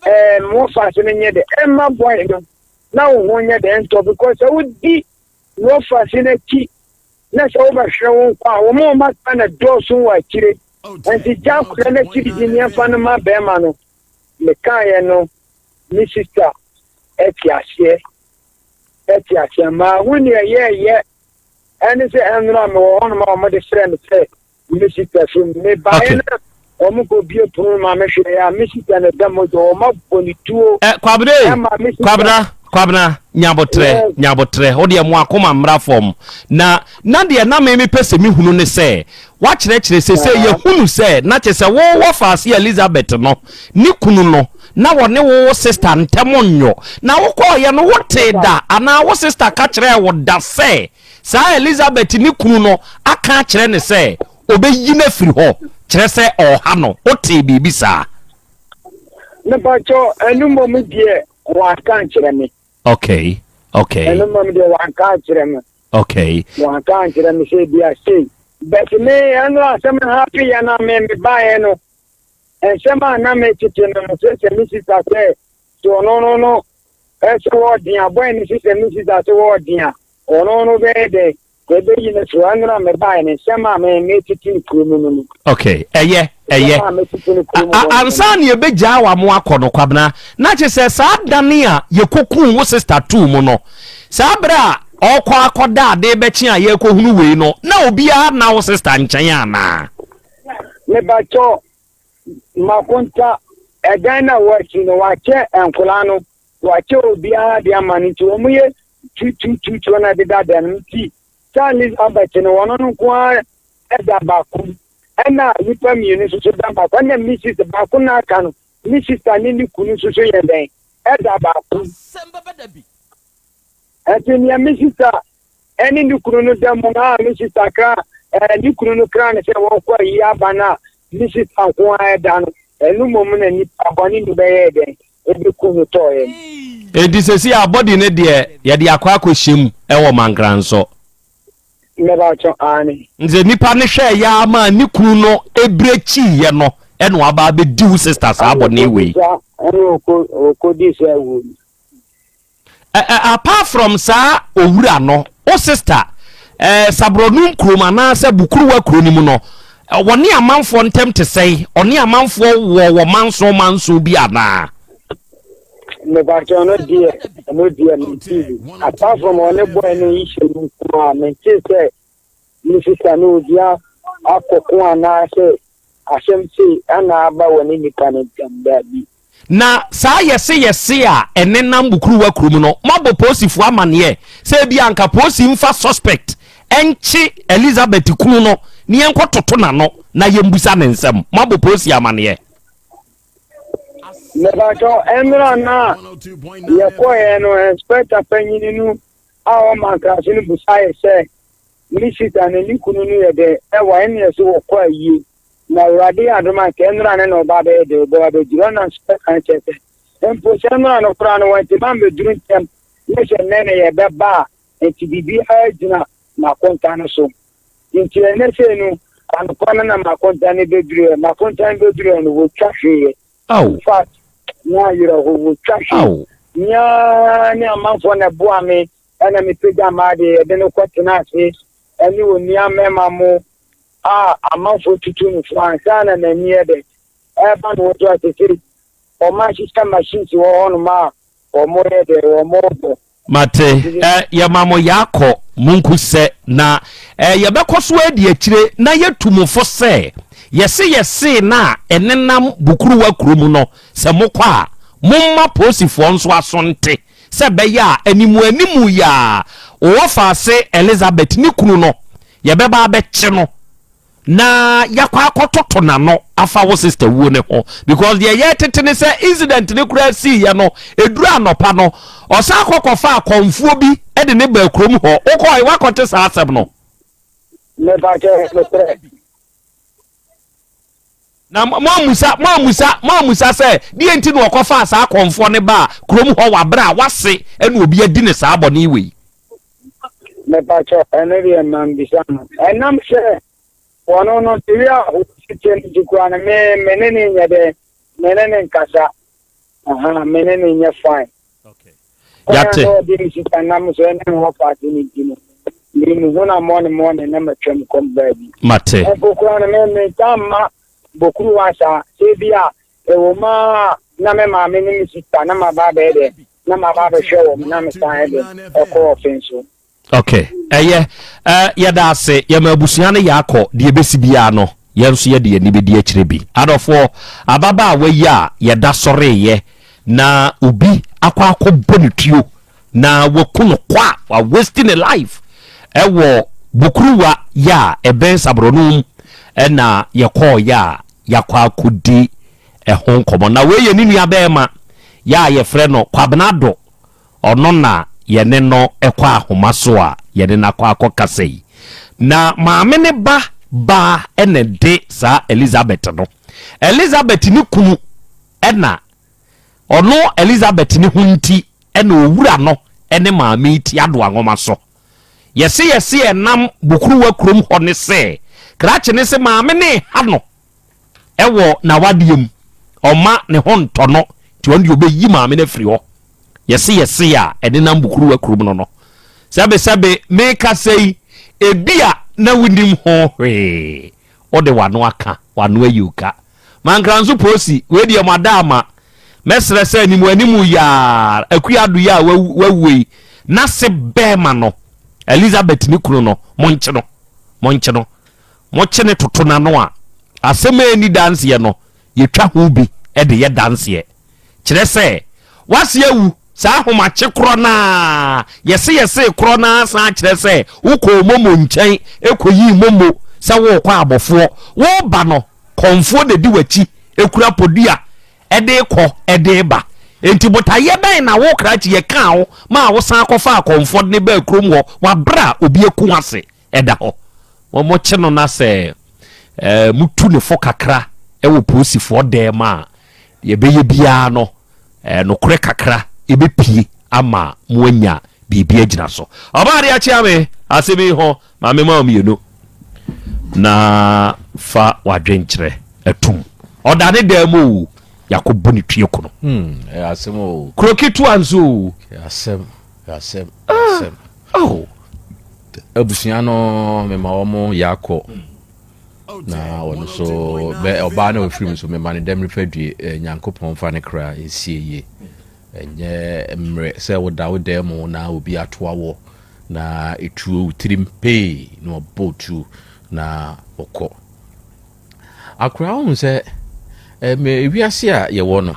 ɛɛ me wɔfaase no nyɛ dɛ ɛmma boy no na wo ho nyɛ dɛ ntɔ because sɛ wodi me wɔfaase no akyi na sɛ wobɛhwɛ wo nkwa a wɔn a wɔn aka na dɔɔso wɔ akyire. Nti gya akwadaa no akyi didi ne yɛmfa no ma bɛrima no. Mekaeɛ no me sista ɛte aseɛ ɛte aseɛ maahu nea ɛyɛɛyɛ ɛne sɛ ɛnora mewɔ hɔnom a wɔde frɛ me sɛ me sista fi mu mebaeɛ na wɔn kɔ bie pono ma me hwɛ a me sista na ɛda mogya wɔn abɔ ne tuo eh, kwabena ɛma me sista kwabena kwabena nyabotrɛ nyabotrɛ wo deɛ mo akoma mmra fam na na deɛ na me mepɛ sɛ mehunu ne sɛ Woakyerɛkyerɛ seesei yɛhunu sɛ na kyerɛ sɛ wo wɔfaase Elizabeth no ne kunu no na wɔne wo wo sister ntɛm nnwo. Na wokɔɔeɛ no wotee da anaa wo sister ka kyerɛɛ wo da sɛ saa Elizabeth ne kunu no aka akyerɛ no sɛ ɔbɛyi no afiri hɔ kyerɛ sɛ ɔɔha no? Wotee biribi saa? Mepakyɛw, ɛno mmom deɛ wɔanka ankyerɛ me. Okay, okay. Ɛno mmom deɛ wɔanka ankyerɛ me. Okay. Wanka ankyerɛ me sɛ bia sei. But me ɛno asɛm no happen yɛ na me me baeɛ no nsɛm a na me tete no no sɛ sɛ me sista sɛ sɛ ɔno no no ɛsɛ wɔɔden a bɔyɛ ne sɛ sɛ me sista sɛ wɔɔden a ɔno no bɛyɛ dɛ ɛbɛyi no so ɛno na me baeɛ no nsɛm a me me tete no kuro mu no no. Okay, ɛyɛ ɛyɛ ansa na yɛbɛgyaa wa mo akɔ no kwabena na kyerɛ sɛ saa dane a yɛkɔkuu wo sister too mu no saa berɛ a ɔkɔ akɔda ade bɛkye a yɛrekɔhunu wei no na obiara na wo sister nkyɛn anaa? Mebakyɛ makonta ɛdan no a wɔasi no wakyɛ nkwadaa no wakyɛ obiara de ama no nti wɔn yɛ tutututu na ɛdeda dan no nti Charles Albert no wɔn no nko ara da baako mu ɛna nnipa mmienu nso so da baako ɛna Mrs baako na aka no ne sista ne ne kunu nso so yɛ dɛn ɛda baako mu ɛnti nea me sista ɛne ne kunu no da mu a me sista kra ɛɛ ne kunu no kra no sɛ wɔkɔ ayi aba no a me sista nko ara ɛda no ɛno mmom na nipa bɔne no bɛyɛ dɛn ɛbɛku no tɔɔyɛ no. Enti sɛsi a body no deɛ yɛde akɔ akɔhyɛ mu ɛwɔ Mankransɔ. Mebakyɛ aane. Nti nipa no hwɛɛ yɛ ara maa ne kunu no ebire kyiiɛ no ɛna waba abɛdi wo sister saa bɔne wei. Ɛna ɔkɔdi saa wuo no. Apart from saa owura no, wo sister eh, Sabrɔnum kurom anaasɛ Bukuruwa kuro no mu no, wɔne amanfoɔ ntɛm te sɛn? Ɔne amanfoɔ wɔ wɔ manso manso bi anaa? Mebakyɛ ɔno deɛ ɔno deɛ mente bi apart from ɔne boy no nhyɛ mu nko a mente sɛ ne sista ne obi akɔko anaasɛ asɛm sei ana aba wɔ ne nipa no ntam daabi. Na saa yɛse yɛse a ɛnenam Bukuruwa kurom no moabɔ polisifoɔ amaneɛ sɛ ebia anka polisi mfa suspect nkye Elizabeth kunu no ne yɛnkɔtoto n'ano na yɛmbusa ne nsɛm moabɔ polisi amaneɛ? Mepakyɛw, mmerɛ no a yɛkɔeɛ no, inspector panyini no a ɔma nkrase no busaeɛ sɛ, Me sista ne ne kunu no yɛ dɛ ɛwɔ ɛneɛ so wɔkɔ ayie, na Awurade yɛ adom a nka ɛnora ne na ɔba bɛyɛ dɛ, ɔbɛba abɛduru. Ɛna inspector no kyerɛ sɛ, mpo sɛ ɛnora no koraa no wɔntumi ammɛduru ntɛm, ne sɛ nnɛ na yɛbɛba a, nti biribiara gyina m'akonta no so. Nti ɛnnɛ sei no, anɔpa no na m'akonta no bɛduruiɛ. M'akonta no bɛduruiɛ no, wɔtwa hweeɛ. Ao. In fact, na awerɛho, wɔtwa hwee. Ao. Me ara ne amanfoɔ na ɛboa me ɛna mepagya m'adeɛ yɛde no kɔtena ase ɛne onua mmarima mo a amanfoɔ tutu no fo ansa na n'ani yɛ dɛ ɛreba no wɔto ase sei wɔn ahyehyɛ machines wɔ hɔnom a wɔyɛ dɛ wɔbɔ. Mate, ɛ, yɛma mo yɛakɔ, monku sɛ, na, ɛ, yɛbɛkɔ so adi akyire na yɛatu mo fo sɛ, yɛse yɛsee no a ɛnenam Bukuruwa kuro mu no, sɛ mokɔ a, momma polisifoɔ nso aso nte, sɛ ɛbɛyɛ a animuanimu yi ara wɔfaase Elizabeth ne kunu no, yɛbɛba abɛkye no. Na yakɔ akɔtoto n'ano afa wo sister wuo ne ho because deɛ yɛtete ne sɛ incident ne koraa siiɛ no ɛduru anɔpa no ɔsan kɔ kɔfa akɔmfoɔ bi de ne baa kurom hɔ wokɔe wakɔte saa asɛm no. Mepakyɛ nokorɛ. Na moammusa, moammusa, moammusa sɛ, deɛ nti na ɔkɔfaa saa akɔmfoɔ no baa kurom hɔ wɔ aberɛ a wase ɛna obi adi no saa bɔne wei? Mepakyɛ, ɛno deɛ mambisa no. Ɛnam sɛ wɔno no, the way a wɔsi teɛ no nti koraa no, me, me ne no nyɛ dɛn, me ne no nkasa. Aha, me ne no nyɛ fine. Kwan a Yɛate. na ɔde me sika nam so ne me hɔ paase no nti no, mehu no mɔne mɔne na matwam kɔm baabi. Mate. Mpo koraa no, me mentaa mma Bokuruwa saa. Sɛ bi a ɛwɔ mu ara na me maame ne me sista na maba abɛyɛ dɛ, na maba abɛhwɛ wɔn na mesan yɛ dɛ ɛkɔ ɔfe nso. Ok, ɛyɛ. Eh, yɛda ase. Yɛma abusua no yɛ akɔ. Deɛ ɛbɛsi biara no, yɛn nso yɛde yɛn ani bɛdi akyire bi. Adɔfoɔ, ababaawa yi a yɛda sɔreeɛ na obi akɔ akɔbɔ ne tuo na waku no kwa, wa waste ne life ɛwɔ Bukuruwa yɛ a ɛbɛn Saborɔnum ɛna yɛkɔɔyɛ a yɛakɔ akɔdi ɛho nkɔmmɔ. Na wei yɛ ne nua bɛɛma yɛ a yɛfrɛ no Kwabena Addo. Ɔno na yɛne no kɔ ahoma so a yɛne no akɔ akɔkasa yi. Na maame no ba baa na ɛde saa Elizabeth no. Elizabeth ne kunu na ɔno Elizabeth ne ho nti na owura no ne maame yi te adoa nwoma so. Yɛse yɛse ɛnam Bukuruwa kurom hɔ ne sɛ krakye ne se maame ne ha no wɔ n'awadeɛ mu, ɔma ne ho ntɔ no, nti ɔno deɛ ɔbɛyi maame no afiri hɔ. Yɛse yɛse a ɛdenam Bukuruwa kurom no no. Sɛbesɛbe mekasa yi, ebi a na wonim ho hwee. Wode w'ano aka, w'ano ayi wo ka. Mankranso Posi, wei deɛ mo ada ama. Mɛsrɛ sɛ animu animu yaa Akua Ado yi a wawuo yi, n'ase bɛɛma no, Elizabeth ne kunu no, monkye no, monkye no. Mokye no toto n'ano a, asɛm a ɛnni danseɛ no, yɛtwa ho bi de yɛ danseɛ. Kyerɛ sɛ, w'ase awu, saa ahomakye korɔ no ara, yɛse yɛsee korɔ no ara san kyerɛ sɛ wokɔɔ momo nkyɛn kɔyii momo sɛ worekɔ abɔfoɔ. Woreba no, kɔmfoɔ na ɛdi w'akyi kura podua de rekɔ de reba. Enti botaeɛ bɛn na wo krakye yɛkaa wo maa wosan kɔfaa kɔmfoɔ de no baa kurom hɔ wɔ aberɛ a obi aku w'ase? ɛda hɔ. Wɔkye no na sɛ mutu ne fo kakra wɔ polisifoɔ dan mu a, deɛ ɛbɛyɛ biara no, nokorɛ kakra ɛbɛpie ama moanya biribi agyina so. Ɔbaa de akyea me asɛm yi ho, ma me ma wo mmienu na fa w'adwenkyerɛ atum. Ɔda ne dan mu o, yɛakɔbɔ ne tue kono. Hmm, ɛyɛ asɛm o. Kuro ketewa nso o. Ɛyɛ asɛm, ɛyɛ asɛm, ɛyɛ asɛm. Oh. Abusua no mema wɔn yakɔ na wɔn nso bɛ ɔbaa na ofiri mu nso mema no dɛm nipa due eh, nyankopɔn fa ne kra nsie yie ɛnyɛ mmerɛ sɛ woda wo dan mu na obi atoa wɔ na etuo wo tirim pee na ɔbɔ tuo na ɔkɔ Akora wohu sɛ ɛmɛ wiase a yɛwɔ no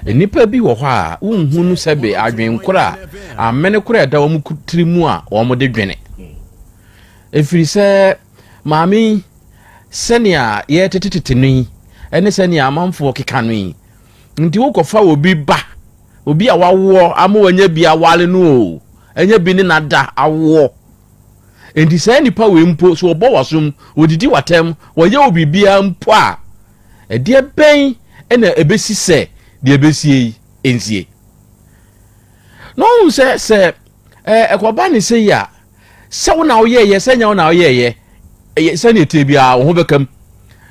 nnipa bi wɔ hɔ a wonhu no sɛ be adwen koro a amene koro a ɛda wɔn tiri mu a wɔn de dwene ɛfiri sɛ maame yi sɛnea yɛtetetete no yi ɛne sɛnea amanfoɔ keka no yi nti wokɔfa obi ba obi a wawoɔ ama wanya bi awale no o ɛnyɛ bi ne nada awoɔ Enti saa nnipa wei mpo, sɛ wɔbɔ w'asom, wɔdidi w'atɛm, wɔyɛ wo biribiara mpo a, ɛdeɛ bɛn na ɛbɛsi sɛ deɛ ɛbɛsie yi nsie? Na ɔhu sɛ sɛ ɛkɔba ne sɛ yi a, sɛ wo na woyɛɛyɛ sɛ nyɛ wo na woyɛɛyɛ, ɛyɛ sɛdeɛ ɛteɛ biara wo ho bɛka mu.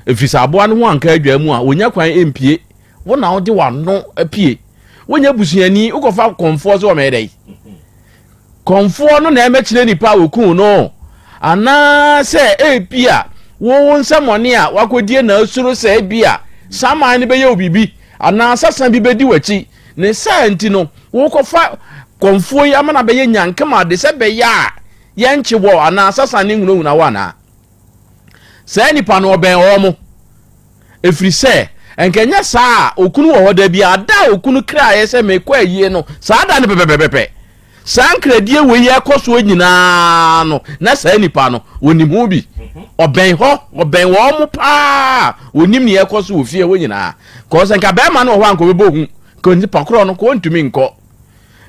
Ɛfiri sɛ aboa no ho anka adwa mu a, wɔnya kwan mpie. Wo na wode w'ano apue. Wonyɛ busuani, wokɔfa kɔmfoɔ sɛ wɔmɛyɛ dɛn? Kɔmfoɔ no na ɛmɛkyerɛ nipa a wɔkuu no, anaasɛ ebia wo wo nsɛmmɔne a wakɔdie na asuro sɛ ebia saman no bɛyɛ wo biribi anaa sasa bi bɛdi w'akyi. Ne saa nti no, wokɔfa kɔmfoɔ yi ama no abɛyɛ nyankama de sɛ bɛyɛ a yɛnkye wɔ anaa sasa no nhunahuna wo anaa. Saa nipa no ɔbɛn wɔn. Ɛfiri sɛ, nka ɛnyɛ saa a, okunu wɔ hɔ da bi a, da a okunu kraeɛ sɛ mekɔ ayie no, saa da no pɛpɛpɛpɛ, saa nkradie wei ɛkɔ soɔ nyinaa no, na saa nipa no, ɔnim ho bi. Ɔbɛn hɔ, ɔbɛn wɔn mo paa, ɔnim nea ɛkɔ so wɔ fie hɔ nyinaa. Kɔɔ sɛ nka bɛrima no wɔ hɔ a, nka ɔbɛbɔ hu, nka nipa korɔ no, kɔ ɔntumi nkɔ.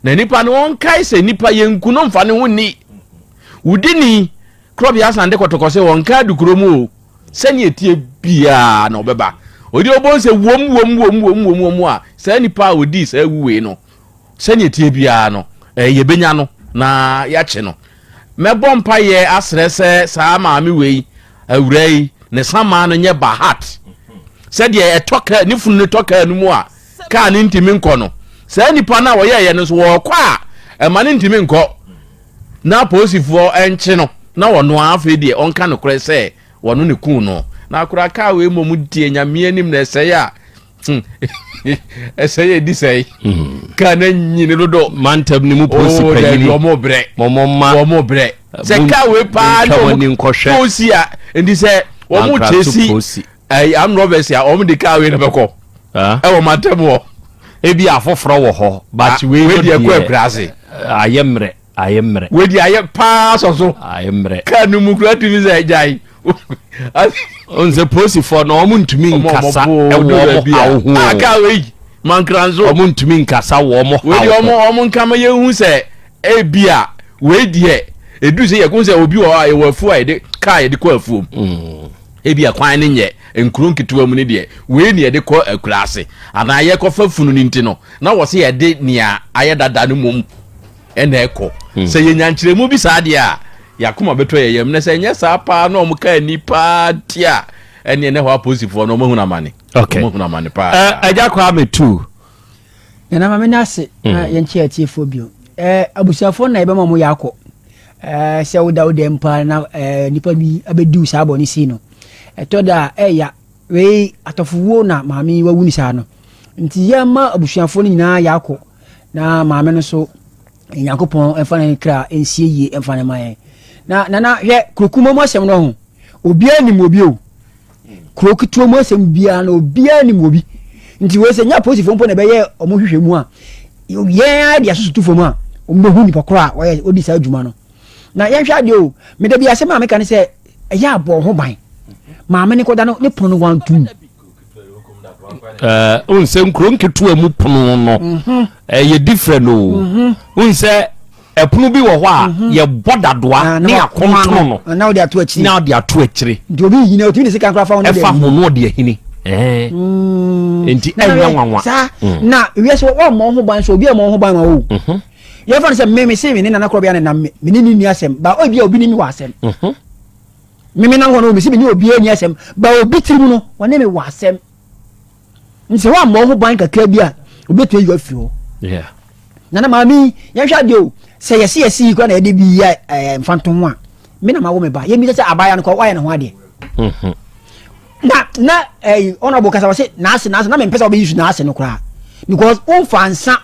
Na nipa no, ɔnkae sɛ nipa yɛnku no mfa ne ho nni. Wodi ni, Korɔbea asan de kɔtɔkɔ sɛ ɔnka adukuro mu o, sɛnea ɛteɛ biara na ɔbɛba. Ɔdi ɔbɔ sɛ wom wom wom wom wom wom a, saa nipa a ɔdii saa awu wei no, sɛnea ɛteɛ biara no, eh, yɛbɛnya no na yɛakye no. Mɛbɔ mpaeɛ asrɛ sɛ saa maame wei, awura yi, ne samaa no nyɛ bahat. Sɛdeɛ ɛtɔ kaa, ne funu no tɔ kaa no mu a, kaa no ntumi nkɔ no. Saa nipa no a wɔyɛeɛ no nso, wɔrekɔ a, ɛma no ntumi nkɔ. Na apolisifoɔ nkye no, na ɔno ara afei deɛ ɔnka nokorɛ sɛ wɔno ne kuu no. Na akora kaa wei mmom deɛ Nyame anim na ɛsɛe a, ɛsɛ yɛ di sɛe hmm. kaa na nyini dodo mantam ne mu polisi oh, panyini wɔn brɛ wɔn ma wɔn brɛ sɛ kaa wei paa ne wɔn nkɔhwɛ polisi a nti sɛ wɔn kyesi ɛyi am robbers a wɔn de kaa wei na bɛkɔ ɛwɔ mantam hɔ ebi afoforɔ wɔ hɔ but ah, wei deɛ kɔ akura ase ayɛ mmerɛ Ayɛ mmerɛ. Wei deɛ ayɛ paa sɔ so. Ayɛ mmerɛ. Kaa no mu kura tumi sɛ gyae. Ɔn sɛ polisifoɔ no wɔn ntumi nkasa ɛwɔ wɔn haw ho. Ah kaa wei mankra nso. Wɔn ntumi nkasa wɔ wɔn haw ho. Wei deɛ wɔn wɔn nkama yɛn hu sɛ ebi a wei deɛ edu sɛ yɛ ko sɛ obi wɔ hɔ a yɛwɔ afuo a yɛde kaa yɛde kɔ afuom. Mm. Ebi a kwan ne nyɛ nkuro nketewa mu ne deɛ wei ne yɛde kɔ akura ase anaa yɛkɔfa funu ne nti no na wɔsɛ yɛde nea ayɛ dada no mom. ɛna ɛkɔ hmm. Sɛ yɛnya nkyerɛmu bi saa deɛ a, yɛakoma bɛtɔ yɛ yam, na sɛ ɛnyɛ saa paa na ɔmo ka ani paa ti a, ɛneɛ na ɛhɔ apolisifoɔ no ɔmo ahunu amane. Okay. Ɔmo ahunu amane paa. Ɛgya kɔ ame tu. Nana maame no ase na hmm. yɛnkyɛ atiefoɔ bio. Abusuafoɔ na yɛbɛma ɔmo yɛ akɔ. Sɛ woda wo dɛm paa na nipa bi abɛdiw saa bɔne sei no. Ɛtɔ da a ɛya. Wei atɔfowuo na maame yi wawu no saa no. Nti yɛma abusuafoɔ no nyinaa yɛ akɔ. Na maame no so Nyankopɔn mfa ne kra nsie yie mfa ne ma yɛn. Na nana hwɛ kuro kuma mu asɛm no ho. Obiara nim obi o. Kuro ketewa mu asɛm biara na obiara nim obi. Nti wei sɛ nyɛ apolisifoɔ mpo na ɛbɛyɛ ɔmo hwehwɛ mu a, yɛn ara de asoso to fam a, ɔmo bɛhu nipa korɔ a ɔyɛ ɔdi saa adwuma no. Na yɛnhwɛ adeɛ o, meda bi asɛm a meka ne sɛ ɛyɛ abɔ ho ban. Maame ne kɔda no ne pono no wantum. Wohu sɛ nkuro nketewa mu pono no mhm. ɛyɛ different o. Mhm. Wohu sɛ ɛpono bi wɔ hɔ a mhm. yɛbɔ dadoa ah, ne akontono no na wode ato akyire na wode ato akyire nti obi nyina otumi de sika nkora fa ho no ɛfa ho no ɔde ahini mm. Nti ɛnyɛ nwanwa saa mm. Na wiase wɔmmɔ ho ban so obi a mmɔ ho ban ma wo yɛfa no sɛ me me se me ne nana korɔ bia ne nam me ne ne nni asɛm ba obi a obi ne me wɔ asɛm Me me nam hɔ no, mesi me ne obiara nni asɛm, ba obi tirim no, wɔne me wɔ asɛm. Nti sɛ woammɔ ho ban kakra bi a, obi atumi ayi afiri hɔ. Yeah. Nana maame yi, yɛnhwɛ adeɛ o, sɛ yɛse yɛse yi koraa na yɛde bi yɛ ɛɛ mfanto ho a, me na mawo me ba. Yɛmmisa sɛ abaayewa no kɔ, woayɛ ne ho adeɛ. Mm-hmm. Na na ɛyi ɔnabɔ kasa wɔse n'ase n'ase na mempɛ sɛ wɔbɛyi su n'ase no koraa because womfa nsa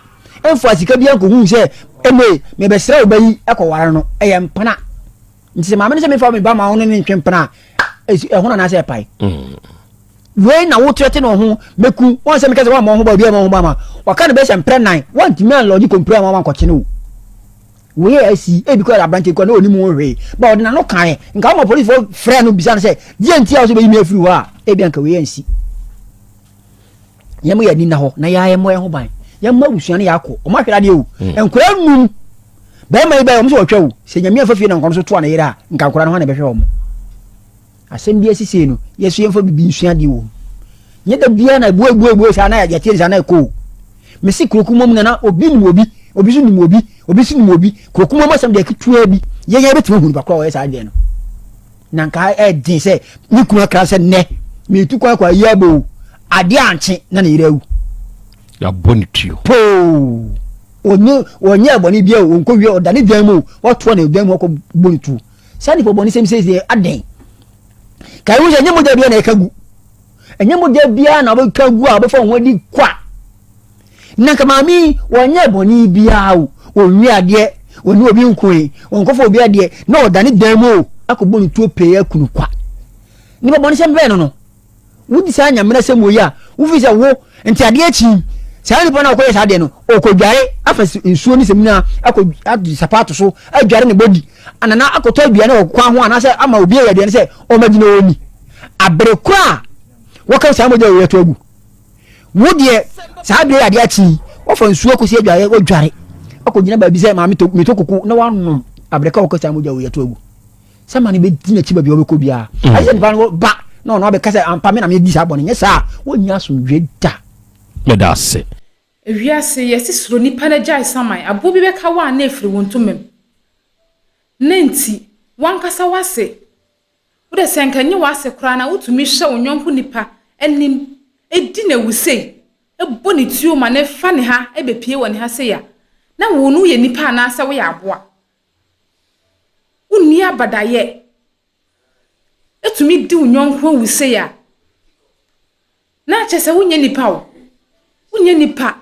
mfa sika bi ankɔhu sɛ ɛnɛ mebɛsrɛ wo ba yi ɛkɔware no ɛyɛ mpena. Nti sɛ maame no sɛ mefa me ba ma wo ne ne ntwe mpena a, ɛho na anaasɛ ɛpae. Mm. Wei na wotrɛte ne ho mɛku wɔn sɛ meka sɛ wɔammɔ ho ba obi a ho ba ma wɔka no bɛyɛ sɛ mprɛ nan wɔntumi anlɔgye kɔmpira ma wankɔkye no o. Wei a asi ebi kɔ aberante kɔ na ɔnim ho hwee ba ɔde n'ano kaeɛ nka wɔma polisifoɔ frɛ no bisa no sɛ deɛ nti a wo sɛ bɛyi me afiri hɔ a ebi anka wei ansi. Yɛn mo yɛ ani na hɔ na yɛn yɛmmɔ yɛn ho ban. Yɛn mma abusua no yɛakɔ. Wɔn ahwere adeɛ o. Mm. Nkwadaa num. Bɛrima yi bɛyɛ wɔn sɛ wɔtwa o. Sɛ nyame afa fie na nkwadaa no so toa ne yere a, nka nkwadaa no ho na ɛbɛhwɛ wɔn. Asɛm bi asisei no, yɛ so yɛmfa bibi nsua adeɛ wɔ mu. Nyɛ da biara na ebue ebue ebue saa na yɛte ne saa na ɛkɔ o. Mesi kurokuma mu nana obi nim obi, obi so nim obi, obi so nim obi. Kurokuma mu asɛm deɛ ketewa bi. Yɛn yɛn bɛtumi ahu nipa korɔ a ɔyɛ saa adeɛ no. Na nka ɛden sɛ ne kunu akra sɛ nnɛ metu kwan kɔ ayi abɔ o, adeɛ ankye na ne yere awu. Yɛabɔ ne tuo. Poo! Ɔnyɛ ɔnyɛ bɔne biara o, ɔnkɔ wie ɔda ne dan mu o, watoa ne dan mu akɔ bɔ ne tuo. Saa nipa bɔne sɛm sɛ deɛ adɛn? Ka ehu sɛ ɛnyɛ mogya biara na ɛka gu. Ɛnyɛ mogya biara na wɔbɛka gu a wɔbɛfa wɔn ho adi kwa. Na nka maame yi, ɔnyɛɛ bɔne biara o, ɔnwie adeɛ, ɔne obi nkoe, ɔnkɔfa obi adeɛ, na ɔda ne dan mu o, akɔbɔ ne tuo pee aku no kwa. Nipa bɔne sɛm bɛn no no? Wodi saa nyamena sɛm wɔ yi a, wofi sɛ wo, nti adeɛ akyi, saa nipa no a ɔkɔyɛ saa adeɛ no, ɔkɔdware afa nsuo ne samina akɔ adi sapaato so adware ne bɔdi, anana akɔtɔ aduane wɔ kwan ho anaasɛ ama obi ayɛ aduane sɛ ɔmmɛgye na ɔnni. Abere korɔ a wɔka saa mogya wei ato agu. Wo deɛ saa bere adeɛ akyi yi wafa nsuo akɔsi adwareɛ wadware akɔgyina baabi sɛ maame to meto koko na wanom abrɛka wɔkɔ saa mogya wei ato agu sɛ ma no bɛdi n'akyi baabi a wɔbɛkɔ biara mm. ayɛ sɛ nipa no ba na ɔno abɛka sɛ ampa me na medi saa bɔne nyɛ saa a wɔnnya asomdwoe da. Meda ase. Ewiase, yɛse suro nipa na gyae saman, aboɔ bi bɛka wo a na efiri wo ntoma mu. Ne nti, w'ankasa w'ase, wo deɛ sɛ nka ɛnyɛ w'ase koraa no a wotumi hwɛ wo yɔnko nipa anim di no awu sei, bɔ ne tuo ma no fa ne ha bɛpue wɔ ne ha sei a, na wo no woyɛ nipa anaasɛ woyɛ aboa? Wonni abadayɛ, tumi di wo yɔnko awu sei a, na kyerɛ sɛ wonyɛ nipa o. Wonyɛ nipa.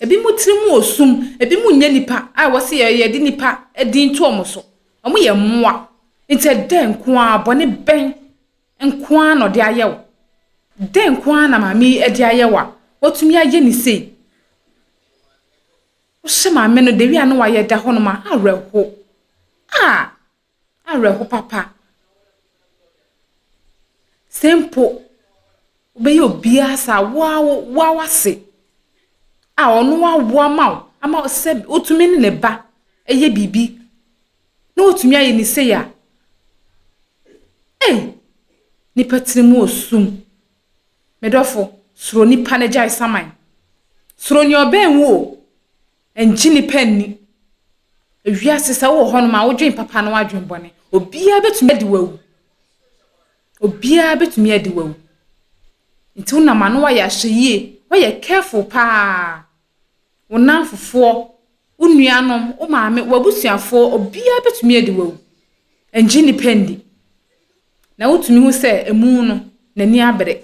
Ebinom tirim wɔ sum, ebinom nyɛ nipa a wɔsi yɛ yɛde nipa din to wɔn so. Wɔyɛ mmoa. Nti ɛdɛn nko ara, bɔne bɛn nko ara na ɔde ayɛ wo? Dɛn nko ara na maame yi de ayɛ wo a watumi ayɛ ne sei? Wohyɛ maame no, the way a na wayɛ da hɔnom a, awerɛho. Ah! Awerɛho papa. Sɛ mpo wobɛyɛ obiara saa, wo ara wo ara w'ase a ɔno awo ama wo ama sɛ wotumi ne ne ba yɛ biribi na watumi ayɛ no sei a, ei, nnipa tirim wɔ sum. Me dɔfo, suro nipa na gyae saman. Suro nea ɔbɛn wo o. Ngye nnipa nni. Ewiase sɛ wowɔ hɔnom a wodwen papa na woadwen bɔne. Obiara bɛtumi adi wo awu. Obiara bɛtumi adi wo awu. Nti wonam a na woayɛ ahwɛyie, woayɛ careful paa. Wo nnamfofoɔ, wo nuanom, wo maame, w'abusuafoɔ, obiara bɛtumi adi wo awu. Ngye nnipa nni. Na wotumi hu sɛ emu no, n'ani abere.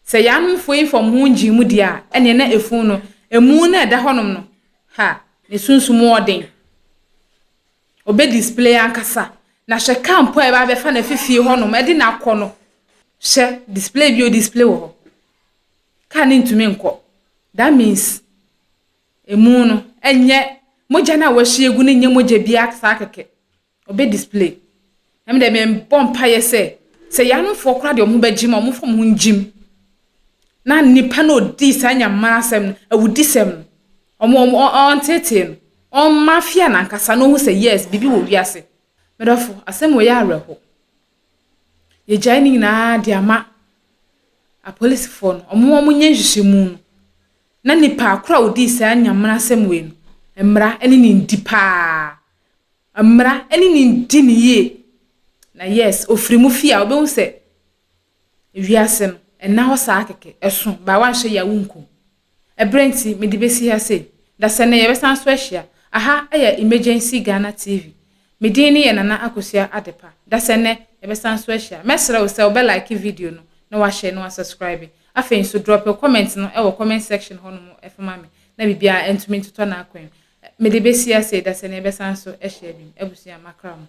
Sɛ yaanomfoɔ yi mfa wɔn ho ngyee mu deɛ a, ɛneɛ na efunu no, emu no a ɛda hɔnom no, ha, ne sunsum wɔ den. Ɔbɛ display ankasa. Na hwɛ car mpo a ɛba abɛfa no afi fie hɔnom ɛde no akɔ no, hwɛ display bi a ɔdisplay wɔ hɔ. Car no ntumi nkɔ. That means emu no ɛnyɛ, mogya no a wɔahwie agu no nyɛ mogya biara saa kɛkɛ. Ɔbɛ display. Na me deɛ me bɔ mpaeɛ sɛ, sɛ yanomfoɔ koraa deɛ ɔmo bɛgye mu a, ɔmo fa ɔmo ho ngyim. Na nipa no ɔdii saa nyammaa asɛm no, awudisɛm no, ɔmo ɔmo ɔnteetee no, ɔmmafia no ankasa na ɔhu sɛ yes, biribi wɔ wiase. Me dɔfo, asɛm wei yɛ awerɛho. Yɛgyae ne nyinaa de ama apolisifoɔ no, ɔmo ɔmo nyɛ nhwehwɛmu no. Na nipa koro a ɔdii saa nyammaa asɛm wei no, mmara ne ne ndi paa. Mmara ne no ndi no yie. Na yes, ɔfiri mu fie a, wobɛhu sɛ wiase no, ɛnna hɔ saa kɛkɛ. Ɛso, baa woanhwɛ yie a wonkɔ mu. Ɛberɛ nti, mede bɛsi ha sei. Dasani, yɛbɛsan so ahyia. Aha yɛ Emergency Ghana TV. Me din ne yɛ Nana Akosua Adepa. Dasani, yɛbɛsan so ahyia. Mɛsrɛ wo sɛ wobɛ like video no, na wahyɛ na wasubscribe. Afei nso, drop your comment no wɔ comment section hɔnom fa ma me, na biribiara ntumi ntotɔ n'akwan mu. Mede besi ase da sɛ nea yɛbɛsan so ahyia bio. Abusua, makra mo.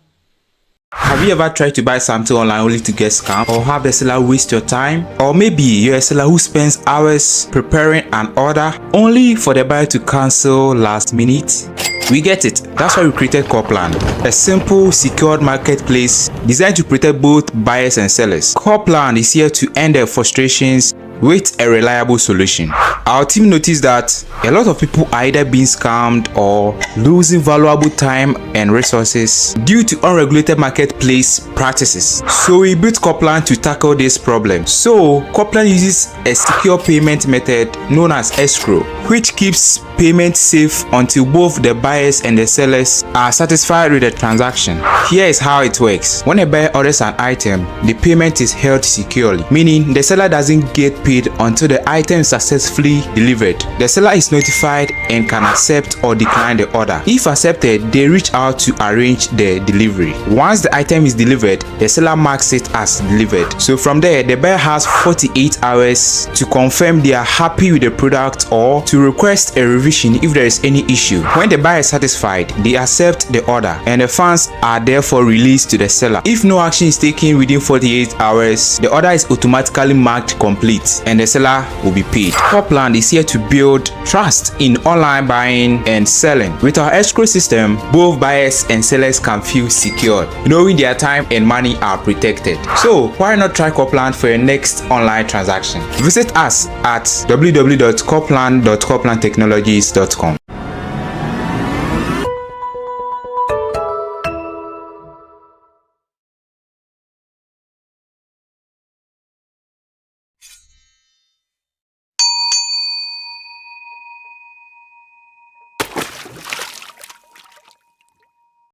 Have you ever tried to buy something online only to get scammed or have the seller waste your time? Or maybe you're a seller who spends hours preparing an order only for the buyer to cancel last minute? We get it. That's why we created Corplan, a simple, secured marketplace designed to protect both buyers and sellers. Corplan is here to end their frustrations with a reliable solution. Our team noticed that a lot of people are either being scammed or losing valuable time and resources due to unregulated marketplace practices. So we built Coplan to tackle this problem. So Coplan uses a secure payment method known as escrow, which keeps payment safe until both the buyers and the sellers are satisfied with the transaction. Here is how it works. When a buyer orders an item, the payment is held securely, meaning the seller doesn't get paid until the item is successfully delivered. The seller is notified and can accept or decline the order. If accepted, they reach out to arrange the delivery. Once the item is delivered, the seller marks it as delivered. So from there, the buyer has 48 hours to confirm they are happy with the product or to request a revision if there is any issue. When the buyer is satisfied, they accept the order and the funds are therefore released to the seller. If no action is taken within 48 hours, the order is automatically marked complete and the seller will be paid. Copland is here to build trust in online buying and selling. With our escrow system, both buyers and sellers can feel secure, knowing their time and money are protected. So why not try Copland for your next online transaction? Visit us at www.copland.coplandtechnologies.com.